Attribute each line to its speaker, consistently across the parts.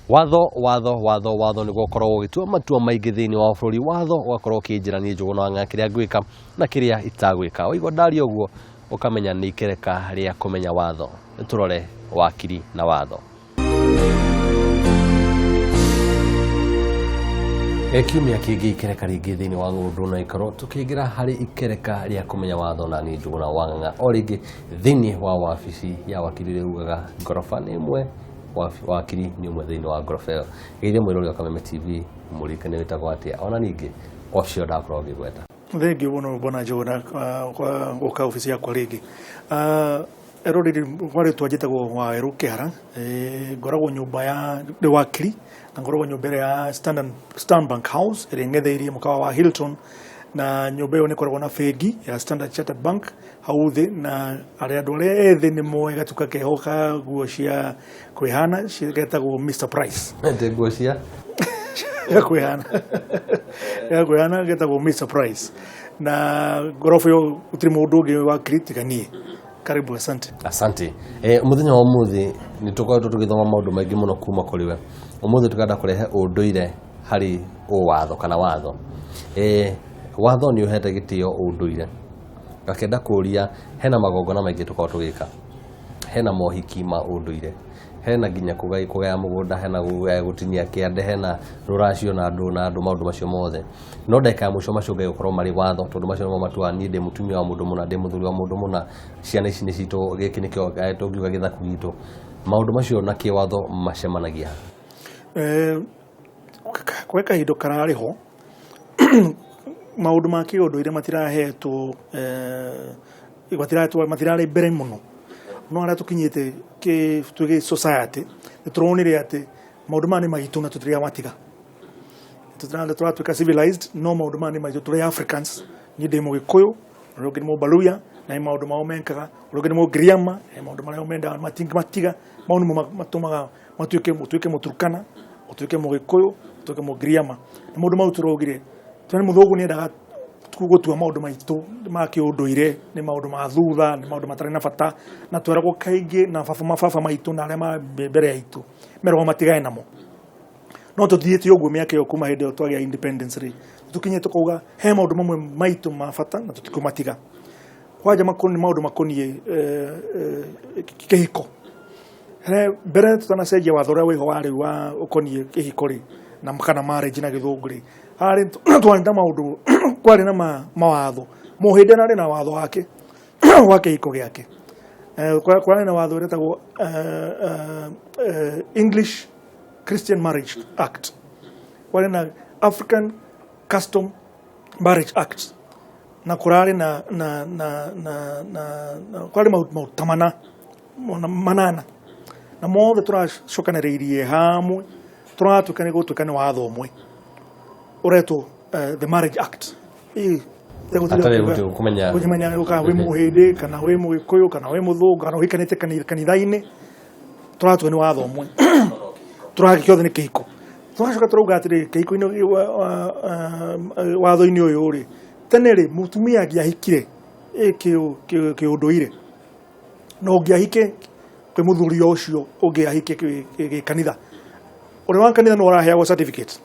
Speaker 1: Watho, watho, watho, watho nĩguo ũkoragwo ũgĩtua matua maingĩ thĩinĩ wa bũrũri. Watho ũgakorwo ũkĩnjĩra niĩ Njũgũna wa Ng'ang'a kĩrĩa ngwĩka na kĩrĩa itagwĩka. Waigua ndaria ũguo ũkamenya nĩ ikereka rĩa kũmenya watho. Nĩtũrore wakiri na watho. E, kiumia kĩngĩ ikereka rĩngĩ thĩinĩ wa ng'ũndũ na ikorwo tũkĩingĩra harĩ ikereka rĩa kũmenya watho na niĩ Njũgũna wa Ng'ang'a o rĩngĩ thĩinĩ wa wabici ya wakiri ũrĩa ugaga ngoroba nĩ ĩmwe wakiri nĩ ũmwe thĩinĩ wa ngoroba ĩyo. Geithia mwĩrori wa Kameme TV mũririkane wĩtagwo atĩa ona ningĩ wabici ĩyo ndakorwo ngĩgweta.
Speaker 2: Thengiũ mũno bwana Njũgũna kwa gũka obici yakwa rĩngĩ. Eroreri kwa rĩtwa njĩtagwo Wawerũ Kĩhara, ngoragwo nyũmba ya ndĩ wakiri na ngoragwo nyũmba ĩrĩa ya Standard, Stanbank House ĩrĩa ĩng'etheire mũkawa wa Hilton, na nyũmba ĩyo nĩ ĩkoragwo na bengi ya Standard Chartered Bank hau thĩ, na arĩa andũ arĩa ethĩ nĩ moĩ gatuka keho ka nguo cia kwĩhana getagwo Mr Price.
Speaker 1: Ĩndĩ nguo cia
Speaker 2: ga kwĩhana ga kwĩhana getagwo Mr Price, na ngoroba ĩyo gũtirĩ mũndũ ũngĩ wakiri tiga niĩ. Karibu, asante.
Speaker 1: Asante. Mũthenya wa ũmũthĩ nĩ tũkoretwo tũgĩthoma maũndũ maingĩ mũno kuma kũrĩ we. Ũmũthĩ tũkenda kũrehe ũndũire harĩ ũwatho kana watho. Watho nĩ ũhete gĩtĩo ũndũire. Ngakĩenda kũria hena magongona maingĩ tũkoragwo tũgĩka. Hena mohiki ma ũndũire, hena nginya kũgaya mũgũnda, hena gũtinia kĩande, hena rũracio na andũ na andũ maũndũ macio mothe. No ndagĩka ya mũico macio gũkorwo marĩ watho tondũ macio nĩmo matuaga niĩ ndĩ mũtumia wa mũndũ mũna, ndĩ mũthuri wa mũndũ mũna, ciana ici nĩ citũ, gĩkĩ nĩkĩo tũngiuga gĩthaku gitũ. Maũndũ macio na kĩwatho macemanagia.
Speaker 2: Gwe kahinda kararĩ ho maũndũ ma kĩũndũire matirahetwo matirarĩ mbere mũno, no harĩa tũkinyĩte twĩ society nĩ tũronire atĩ maũndũ maya nĩ maitũ na tũtiramatiga. Tũratuĩka civilized no maũndũ maya nĩ maitũ tũrĩ Africans. Niĩ ndĩ Mũgĩkũyũ, ũrĩa ũngĩ nĩ Mũbaluya na he maũndũ mao mekaga, ũrĩa ũngĩ nĩ Mũgiriama, he maũndũ marĩa mendaga matingĩmatiga. Mau nĩmo matũmaga matuĩke ũtuĩke Mũturkana, ũtuĩke Mũgĩkũyũ, ũtuĩke Mũgiriama. Na maũndũ mau tũraugire tondũ mũthũngũ nĩ endaga gũtua maũndũ maitũ ma kĩũndũire nĩ maũndũ ma thutha, nĩ maũndũ matarĩ na bata, na tweragwo kaingĩ na baba mababa maitũ na arĩa ma mbere yaitũ meragwo matigane namo. No tũthiĩte ũguo mĩaka ĩyo kuma hĩndĩ ĩyo twagĩa independence rĩ, tũkinyĩte tũkauga he maũndũ mamwe maitũ ma bata na tũtikũmatiga. Kwanja nĩ maũndũ makoniĩ kĩhiko. He mbere tũtanacenjia watho ũrĩa wĩho wa rĩu wa ũkoniĩ kĩhiko rĩ, na kana marriage na gĩthũngũ rĩ, harĩ twarĩ na maũndũ kwarĩ na mawatho. Mũhĩndĩ ararĩ na watho wake wa kĩhiko gĩake. Kwarĩ na watho ũretagwo English Christian Marriage Act. Kwarĩ na African Custom Marriage Act. Na kũrarĩ na na na na na na kwarĩ maũta mana manana na mothe tũracokanĩrĩirie hamwe tũratuĩka nĩ gũtuĩka nĩ watho ũmwe ũretwo the Marriage Act.
Speaker 1: Hatarĩ kũmenya
Speaker 2: kũmenya kana wĩ mũhĩndĩ kana wĩ mũgĩkũyũ kana wĩ mũthũngũ kana ũhikanĩte kanitha-inĩ, tũratua nĩ watho ũmwe tũragĩkĩothe nĩ kĩhiko. Tũracoka tũrauga atĩrĩ kĩhiko-inĩ watho-inĩ ũyũ rĩ, tene rĩ mũtumia angĩahikire kĩũndũire no ũngĩahike kwĩ mũthuri ũcio ũngĩ ahike gĩkanitha, ũrĩa wa kanitha no araheagwo certificate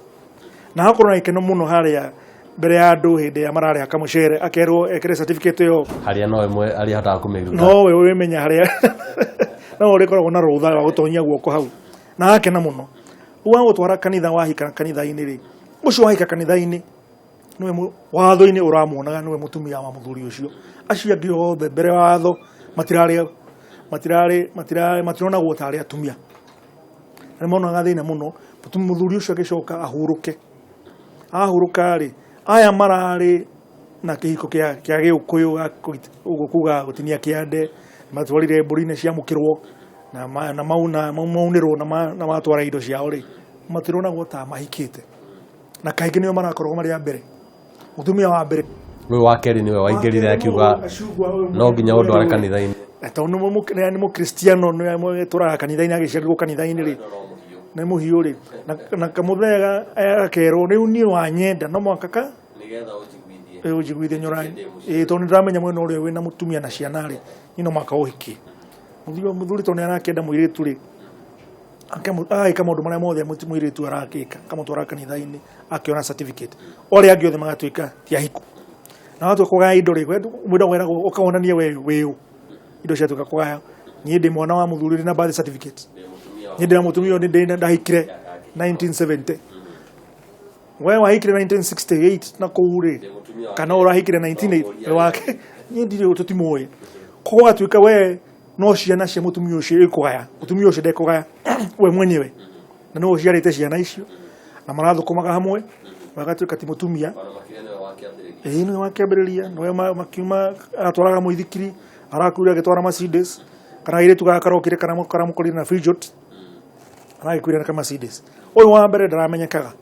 Speaker 2: na hakorwo na gĩkeno mũno harĩa mbere ya andũ hĩndĩ ĩrĩa mararĩha kamũcere akerwo ekĩre certificate ĩyo
Speaker 1: harĩa no ĩmwe arĩa ahotaga kũmĩruta
Speaker 2: no we wĩmenya harĩa no ũrĩkoragwo na rũtha rwa gũtonyia guoko hau na akena mũno. Wa gũtwara kanitha wahika kanitha-inĩ rĩ, ũcio wahika kanitha-inĩ nĩwe watho-inĩ ũramuonaga nĩwe mũtumia wa mũthuri ũcio. Acio angĩ othe mbere ya watho matirarĩ matirarĩ matirarĩ matironagwo tarĩ atumia. Na nĩmonaga thĩna mũno mũthuri ũcio agĩcoka ahurũke. Ahurũka rĩ, aya mararĩ na kĩhiko kĩa gĩũkũyũ ũguo kuga gũtinia kĩande, matwarire mbũri nĩ ciamũkĩrwo na mauna maunĩrwo na matwara indo ciao rĩ, matironagwo ta mahikĩte. Na kaingĩ nĩo marakorwo marĩ a mbere. Mũtumia wa mbere
Speaker 1: Ũyũ wa kerĩ nĩwe waingĩrire akiuga no nginya ũndware kanitha-inĩ.
Speaker 2: Tondũ nĩ mũkristiano nĩ tũraga kanitha-inĩ agĩciarirwo kanitha-inĩ rĩ, nĩ mũhiũ rĩ, na kamũthega akerwo rĩu niĩ wanyenda no mũhaka ka
Speaker 1: nĩgetha
Speaker 2: ũnjiguithie nyora ĩĩ tondũ nĩndĩramenya mwena ũrĩa wĩna mũtumia na ciana rĩ, niĩ no mũhaka ũhikie. Mũthuri tondũ nĩ arakĩenda mũirĩtu rĩ, Agagĩka maũndũ marĩa mothe mũirĩtu arakĩka, akamũtwara kanitha-inĩ, akĩona certificate. Arĩa angĩ othe magatuĩka ti ahiku. Na watua kũgaya indo rĩ, mwenda weragwo ũkonania we wĩ ũ. Indo ciatuĩka kũgaya. Niĩ ndĩ mwana wa mũthuri ndĩ na birth certificate. Niĩ ndĩ na mũtumia ũyũ ndĩ ndahikire 1970. We wahikire 1968 na kũu rĩ, kana ũrahikire 1980 wake. Niĩ ndirĩ tũtimũĩ. Koguo gatuĩka we no ciana cia mũtumia ũcio ikũgaya, mũtumia ũcio ndekũgaya we mwenyewe. Na nĩwe ũciarĩte ciana icio na marathũkũmaga hamwe, magatuĩka ti mũtumia. Ĩĩ nĩwe wakĩambĩrĩria, nĩwe makiuma aratwaraga mũithikiri, arakuire agĩtwara Mercedes, kana kairĩtu gaka karokire karamũkorire na Peugeot, aragĩkuire na Mercedes. Ũyũ wa mbere ndaramenyekaga.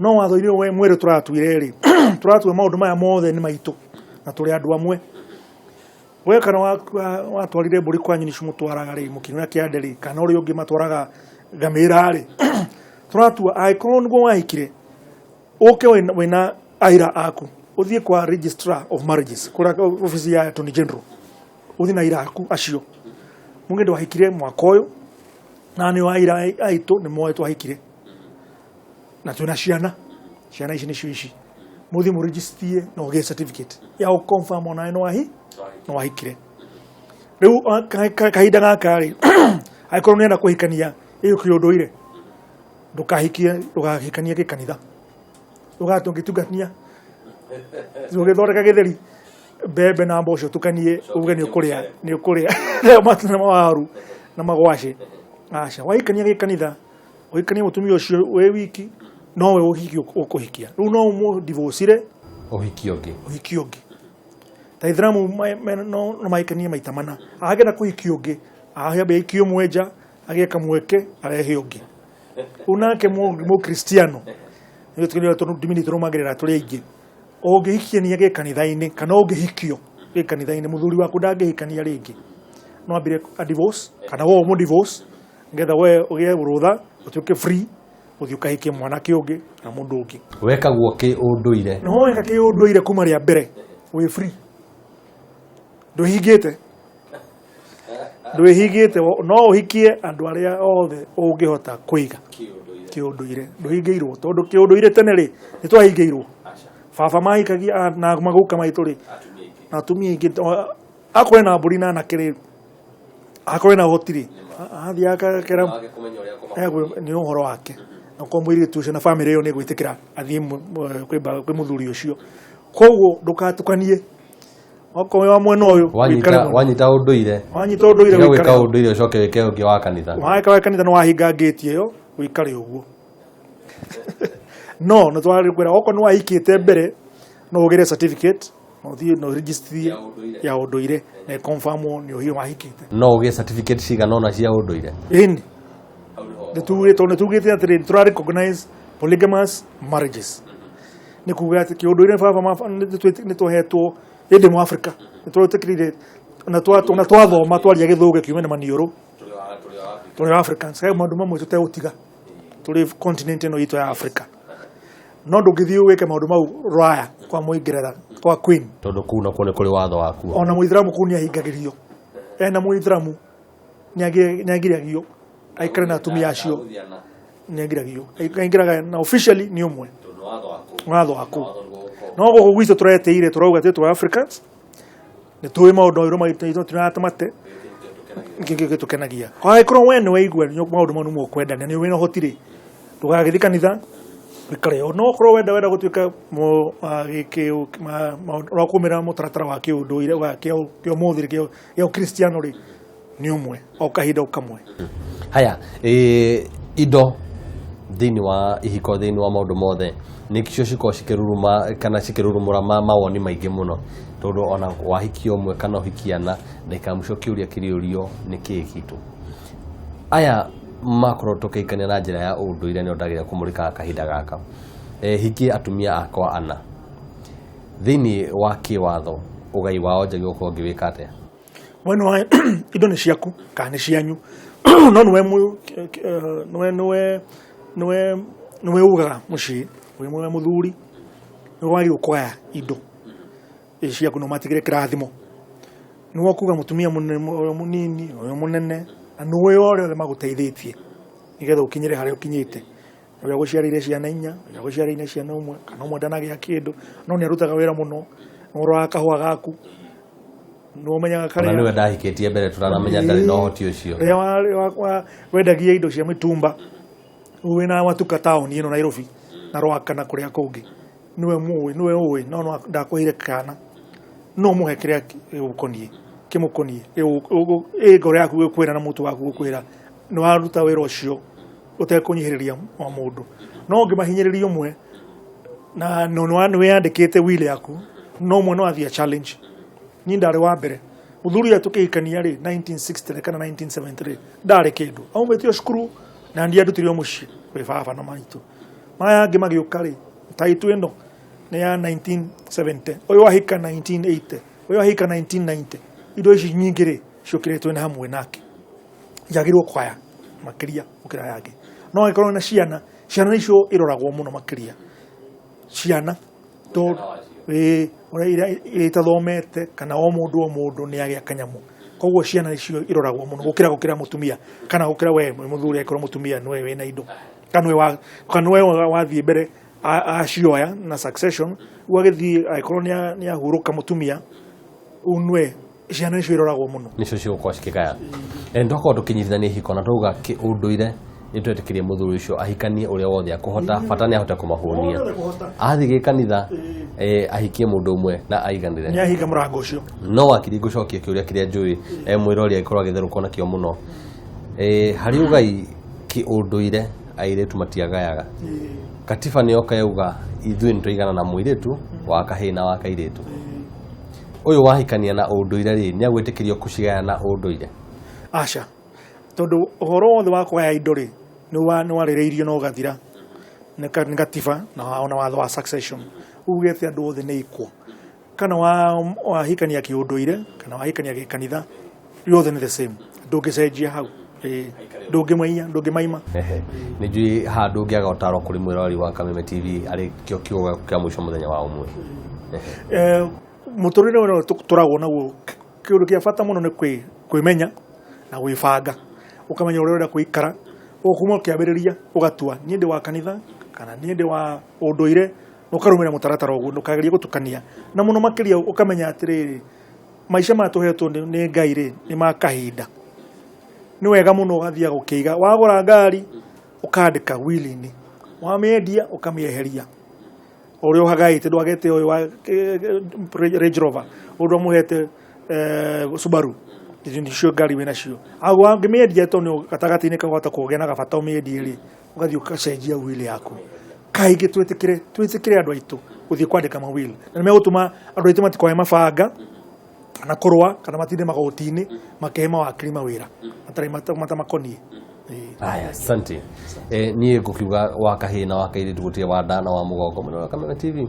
Speaker 2: No watho-inĩ ũyũ mwerũ tũratuire rĩ, tũratua maũndũ maya mothe nĩ maitũ na tũrĩ andũ amwe. We kana watwarire mbũri kwanyu nĩcio mũtwaraga rĩ, mũkiuma kĩande rĩ, kana ũrĩa ũngĩ matwaraga ngamĩra rĩ, tũratua angĩkorwo nĩguo wahikire, ũke wĩna aira aku, ũthiĩ kwa registrar of marriages, kũrĩa obici ya Attorney General, ũthiĩ na aira aku acio. Muge ndwahikire mwaka ũyũ, na nĩ aira aitũ nĩ moĩ twahikire. Na twĩna ciana, ciana ici nĩcio ici. Mũthiĩ mũregistie na ũgĩe certificate ya gũ confirm onawe nĩ wahikire. Rĩu kahinda gaka rĩ, angĩkorwo nĩenda kũhikania ĩyo kĩũndũire, ndũkahikie, ndũgahikanie gĩkanitha. Ndũgatũngĩtungania, ũgĩthondeka gĩtheri, mbembe na mboco tukanie uge nĩ ũkũrĩa, nĩ ũkũrĩa na mawaru na magwacĩ. Aca, wahikania gĩkanitha, ũhikanie mũtumia ũcio wĩ wiki, nowe ũhiki ũkũhikia. Rĩu no ũmũ-divorce-ire
Speaker 1: ũhiki ũngĩ.
Speaker 2: Ũhiki ũngĩ. Ta Ithĩramu no mahikanie maita mana. Angĩenda kũhikia ũngĩ, ambe aikie ũmwe nja, agĩe kamweke, arehe ũngĩ. Rĩu nake mũkristiano, ndini tũrũmagĩrĩra tũrĩ aingĩ, ũngĩhikania gĩkanitha-inĩ kana ũngĩhikio gĩkanitha-inĩ, mũthuri waku ndangĩhikania rĩngĩ. No ambire a divorce kana we ũmũ divorce nĩgetha we ũgĩe rũtha, ũtuĩke free, ũthiĩ ũkahikie mwanake ũngĩ na mũndũ ũngĩ.
Speaker 1: Wekagwo kĩũndũire.
Speaker 2: No weka kĩũndũire kuma rĩa mbere wĩ free, ndwĩhingĩte, ndwĩhingĩte, no ũhikie andũ arĩa othe ũngĩhota kũiga kĩũndũire. Ndũhingĩirwo tondũ kĩũndũire tene rĩ nĩ twahingĩirwo. Baba mahikagia na maguka maitũ rĩ na atumia aingĩ, akorwo na mbũri na anake rĩ, akorwo na ũhoti rĩ, athiĩ akakera nĩ ũhoro wake. Na korwo mũirĩtu ũcio na bamĩrĩ ĩyo nĩ ĩgwĩtĩkĩra athiĩ kwĩ mũthuri ũcio. Koguo ndũgatukanie, okorwo wa mwena ũyũ
Speaker 1: wanyita ũndũire,
Speaker 2: wanyita ũndũire,
Speaker 1: wĩka ũndũire ũcoke wĩke ũngĩ wa kanitha.
Speaker 2: Weka wa kanitha nĩ wahinga ngĩti ĩyo, ũikare ũguo. No nĩ twarĩ kwĩra okorwo nĩ wahikĩte mbere, no ũgĩre certificate na ũthiĩ na ũregistrie ya ũndũire na ĩconfirmwo nĩ ũhiũ wahikĩte.
Speaker 1: No ũgĩe certificate cigana ũna cia ũndũire.
Speaker 2: Ĩni nĩ tugĩte atĩrĩ, tũra recognize polygamous marriages. Nĩ kuga atĩ kĩũndũire baba nĩ tũhetwo ĩndĩ mu Africa nĩ twetĩkĩrire na twathoma twaria gĩthũngũ kiume na maniũrũ tũrĩ Africans. He maũndũ mamwe tũtegũtiga tũrĩ continent ĩno itũ ya Africa, no ndũngĩthiĩ wĩke maũndũ mau Rũraya kwa Mũingereza kwa Queen,
Speaker 1: tondũ kũu nakuo nĩ kũrĩ watho wakuo.
Speaker 2: Ona mũithĩramu kũu nĩ ahingagĩrio, ena mũithĩramu nĩ agiragio aikare na atumia acio, nĩ agiragio aingĩraga na officially nĩ ũmwe watho wa kũu. No gũkũ gwitũ tũretĩire, tũrauga atĩ tũrĩ Africans, nĩ tũĩ maũndũ maitũ maitũ tũratamate kĩngĩ gĩtũkenagia. Angĩkorwo we nĩ waigua maũndũ mau nĩ mũkwenda na nĩ wĩna ũhoti rĩ, ndũgagĩthiĩ kanitha, ũikare o. No okorwo wenda gũtuĩka ũrakũmĩra mũtaratara wa kĩũndũire wa kĩũmũthĩ gĩa ũkristiano rĩ, nĩ ũmwe o kahinda o kamwe.
Speaker 1: Haya, indo thĩinĩ wa ihiko, thĩinĩ wa maũndũ mothe, nĩcio cikoragwo cikĩruruma kana cikĩrurumũra mawoni maingĩ mũno, tondũ ona wahikia ũmwe kana ũhikia ana, ndagĩka ya mũico kĩũria kĩrĩũrio nĩ kĩĩ gitũ. Aya makorwo tũkĩhikania na njĩra ya ũndũire nĩo ndagĩrĩire kũmũrĩka kahinda gaka. Hikie atumia akwa ana, thĩinĩ wa kĩwatho ũgai wao njagĩrĩirwo gũkorwo ngĩwĩka atĩa?
Speaker 2: We nĩ indo nĩ ciaku kana nĩ cianyu, no nĩwe nĩwe nĩwe nĩwe nĩwe ugaga mũciĩ, wĩ mwe mũthuri, nĩwe wagĩrĩirwo kũgaya indo ciaku na ũmatigĩre kĩrathimo. Nĩwe ũkuga mũtumia mũnini, ũyũ mũnene, na nĩwe ũrĩa othe magũteithĩtie. Nĩgetha ũkinyĩre harĩa ũkinyĩte. Ũrĩa gũciarĩire ciana inya, ũrĩa gũciarĩire ciana ũmwe, kana ũmwe ndanagĩa kĩndũ, no nĩ arutaga wĩra mũno, nĩ ũroraga kahũa gaku, nĩ ũmenyaga
Speaker 1: Ona
Speaker 2: karĩa
Speaker 1: nĩwe ndahikĩtie mbere tũtaramenya ndarĩ na ũhoti ũcio.
Speaker 2: Rĩrĩa wendagia indo cia mĩtumba, wĩna matuka taũni ĩno Nairobi na Rwaka na kũrĩa kũngĩ, nĩwe mũĩ, nĩwe ũĩ, no no ndakũheire kana, no mũhe kĩrĩa gĩgũkoniĩ, kĩmũkoniĩ, ĩ ngoro yaku gũkwĩra na mũtwe waku gũkwĩra nĩ waruta wĩra ũcio ũtekũnyihĩrĩria wa mũndũ. No ũngĩmahinyĩrĩria ũmwe na no nĩ wĩyandĩkĩte will yaku, no ũmwe no athiĩ challenge. Niĩ ndarĩ wa mbere mũthuri ũyũ tũkĩhikania rĩ 1960 kana 1973 ndarĩ kĩndũ, aumĩte o cukuru na ndiandutire o mũciĩ kwĩ baba na maitũ. Maya angĩ magĩũka rĩ, taitũ ĩno nĩ ya 1970, ũyũ ahika 1980, ũyũ ahika 1990. Indo ici nyingĩ rĩ ciũkĩrĩtwo twĩna hamwe nake, njagĩrĩirwo kwaya makĩria gũkĩra aya angĩ. No angĩkorwo na ciana, ciana icio iroragwo mũno makĩria, ciana tondũ ĩĩ ũrĩa iria itathomete kana o mũndũ o mũndũ nĩ agĩa kanyamũ, koguo ciana icio iroragwo mũno gũkĩra mũtumia kana gũkĩra we mũthuri. Angĩkorwo mũtumia nĩwe wĩna indo kana nĩwe wathiĩ mbere acioya na succession, rĩu agĩthiĩ angĩkorwo nĩ ahurũka mũtumia, rĩu nĩwe ciana icio iroragwo mũno,
Speaker 1: nĩcio cigũkorwo cikĩgaya. Nĩ twakorwo tũkĩnyitithania ihiko na twauga kĩũndũire nĩ twetĩkĩrie mũthuri ũcio ahikanie ũrĩa wothe akũhota, bata nĩ ahote kũmahũnia. Athiĩ gĩkanitha ahikie mũndũ ũmwe na aiganĩre,
Speaker 2: nĩ ahinga mũrango ũcio.
Speaker 1: No wakiri ngũcokia kĩũria kĩrĩa njũĩ mwĩrori angĩkorwo agĩtherũkwo nakĩo mũno, harĩ ũgai kĩũndũire airĩtu matiagayaga. Katiba nĩ yoka yauga ithuĩ nĩ twaigana na mũirĩtu wa kahĩĩ na wa kairĩtu. Ũyũ wahikania na ũndũire rĩ, nĩ agwĩtĩkĩrio kũcigaya na ũndũire?
Speaker 2: Aca, tondũ ũhoro wothe wa kũgaya indo rĩ nĩ warĩrĩirio na ũgathira nĩ gatiba na ona watho wa succession ugĩte andũ othe nĩ equal. Kana wahikania kĩũndũire kana wahikania gĩkanitha, yothe nĩ the same, ndũngĩcenjia hau, ndũngĩmaiya, ndũngĩmaima.
Speaker 1: Nĩ njũĩ haha ndũngĩaga ũtaro kũrĩ mwĩroreri wa Kameme TV arĩ kĩo kiugo kĩa mũico mũthenya wa ũmũthĩ.
Speaker 2: Mũtũrĩre ũyũ tũragwo naguo, kĩũndũ kĩa bata mũno nĩ kwĩmenya na gwĩbanga, ũkamenya ũrĩa ũrenda gũikara kuma ũkĩambĩrĩria, ũgatua niĩ ndĩ wa kanitha kana niĩ ndĩ wa ũndũire, ũkarũmĩrĩra mũtaratara ũguo, ndũkagerie gũtukania. Na mũno makĩria ũkamenya atĩrĩrĩ, maica maya tũhetwo nĩ Ngai rĩ nĩ ma kahinda. Nĩ wega mũno ũgathiaga ũkĩiga, wagũra ngari ũkandĩka will-inĩ, wamĩendia ũkamĩeheria ũrĩa ũhagaĩte, ndwagete ũyũ wa Range Rover, ũndũ amũhete Subaru, nicio ngari wĩna cio, wangĩmĩendia tondũ gatagatĩ-inĩ kau wahota kũgĩa na gabata ũmĩendie rĩ, ũgathiĩ ũgacenjia will yaku. Kaingĩ twĩtĩkĩre andũ aitũ gũthiĩ kwandĩka ma will, na nĩ megũtũma andũ aitũ matikoe mabanga kana kũrũa kana matinde magoti-inĩ makĩhe mawakiri mawĩra matarĩ matamakoniĩ.
Speaker 1: Aya, asante. Niĩ ngũkiuga wa kahĩĩ na wa kairĩtu gũtirĩ wa nda na wa mũgongo. Mũno wa Kameme TV,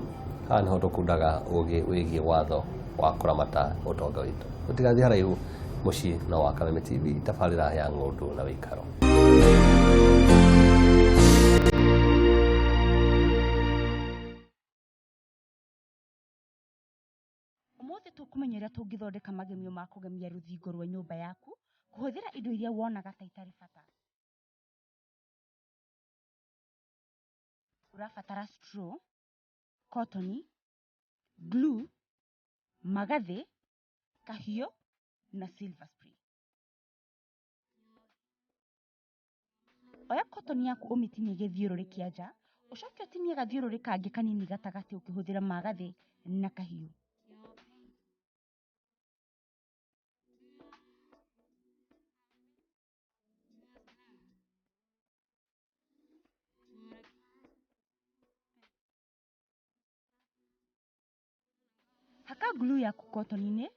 Speaker 1: haha nĩho tũkundaga ũgĩ wĩgiĩ watho wa kũramata ũtonga witũ. Tũtigathiĩ haraihu, mũciĩ no wa Kameme TV, tabarĩra ya ng'ũndũ na wĩikaro.
Speaker 3: Ũmũthĩ tũkũmenya ũrĩa tũngĩthondeka magemio ma kũgemia rũthingo rwa nyũmba yaku kũhũthĩra indo iria wonaga ta itarĩ bata. Ũrabatara straw, kotoni, glue, magathĩ, kahiũ na silver spray. Oya kotoni yaku ũmĩtinie gĩthiũrũrĩ kĩa nja, ũcoke ũtinie gathiũrũrĩ kangĩ kanini gatagatĩ ũkĩhũthĩra magathĩ na kahiũ. Haka glue yaku kotoni-inĩ,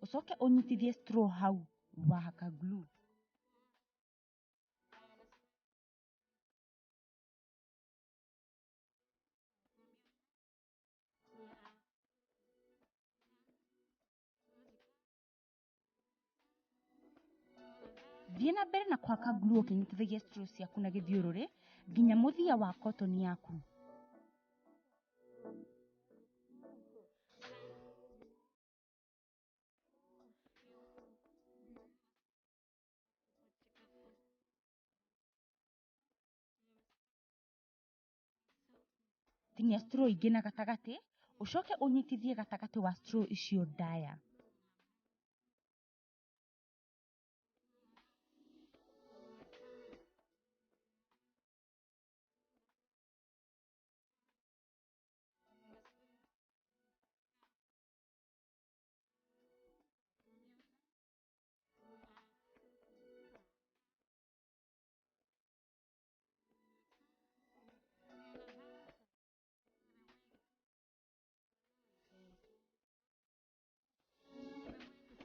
Speaker 3: ũcoke ũnyitithie straw hau wahaka glue. Thiĩ na mbere na kũhaka glue ũkĩnyitithagia straw ciaku na gĩthiũrũrĩ nginya mũthia wa kotoni yaku. Tinia straw ingĩ na gatagatĩ, ũcoke ũnyitithie gatagatĩ wa straw icio ndaya.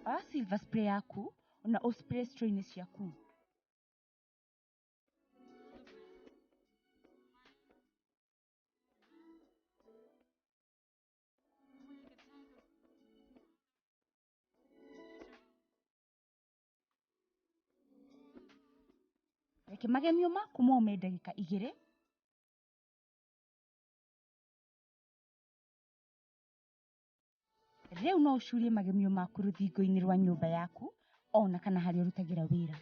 Speaker 3: Oya silver spray yaku na ũ spray straw-inĩ ciaku. Reke magemio maku mome ndagĩka 2. Rĩu no ũcurie magemio maku rũthingo-inĩ rwa nyũmba yaku ona kana harĩa ũrutagĩra wĩra.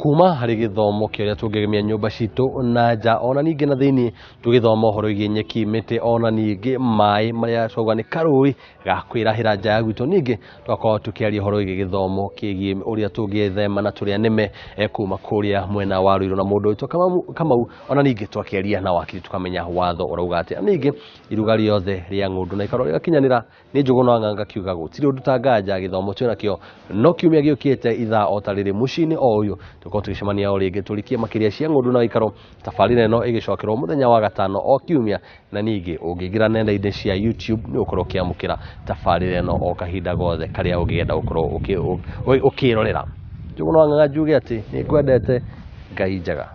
Speaker 1: Kuma harĩ gĩthomo kĩa ũrĩa tũngĩgemia nyũmba citũ na nja ona ningĩ na thĩinĩ, tũgĩthoma ũhoro wĩgiĩ nyeki, mĩtĩ ona ningĩ maĩ marĩa twauga nĩ karũĩ ga kwĩrahĩra nja ya gwitũ. Ningĩ tũgakorwo tũkĩaria ũhoro wĩgiĩ gĩthomo kĩgiĩ ũrĩa tũngĩthema na tũrĩa nĩme kuma kũrĩa mwena wa Ruiru na mũndũ witũ Kamau, ona ningĩ twakĩaria na wakiri tũkamenya watho ũrauga atĩa. Ningĩ iruga rĩothe rĩa ng'ũndũ na ikarwo rĩgakinyanĩra nĩ Njũgũna wa Ng'ang'a kiuga gũtirĩ ũndũ ta nganja, gĩthomo twĩnakĩo no kiumia gĩũkĩte ithaa o ta rĩrĩ mũciĩ-inĩ o ũyũ tũkorwo tũgĩcemania o rĩngĩ tũrikie makĩria cia ng'ũndũ na ũikaro. Tabarĩra ĩno ĩgĩcokerwo mũthenya wa gatano o kiumia, na ningĩ ũngĩingĩra nenda-inĩ cia YouTube nĩ ũgũkorwo ũkĩamũkĩra tabarĩra ĩno o kahinda gothe karĩa ũngĩenda gũkorwo ũkĩrorera. Njũgũna wa Ng'ang'a njuge atĩ nĩ ngwendete, Ngai njega.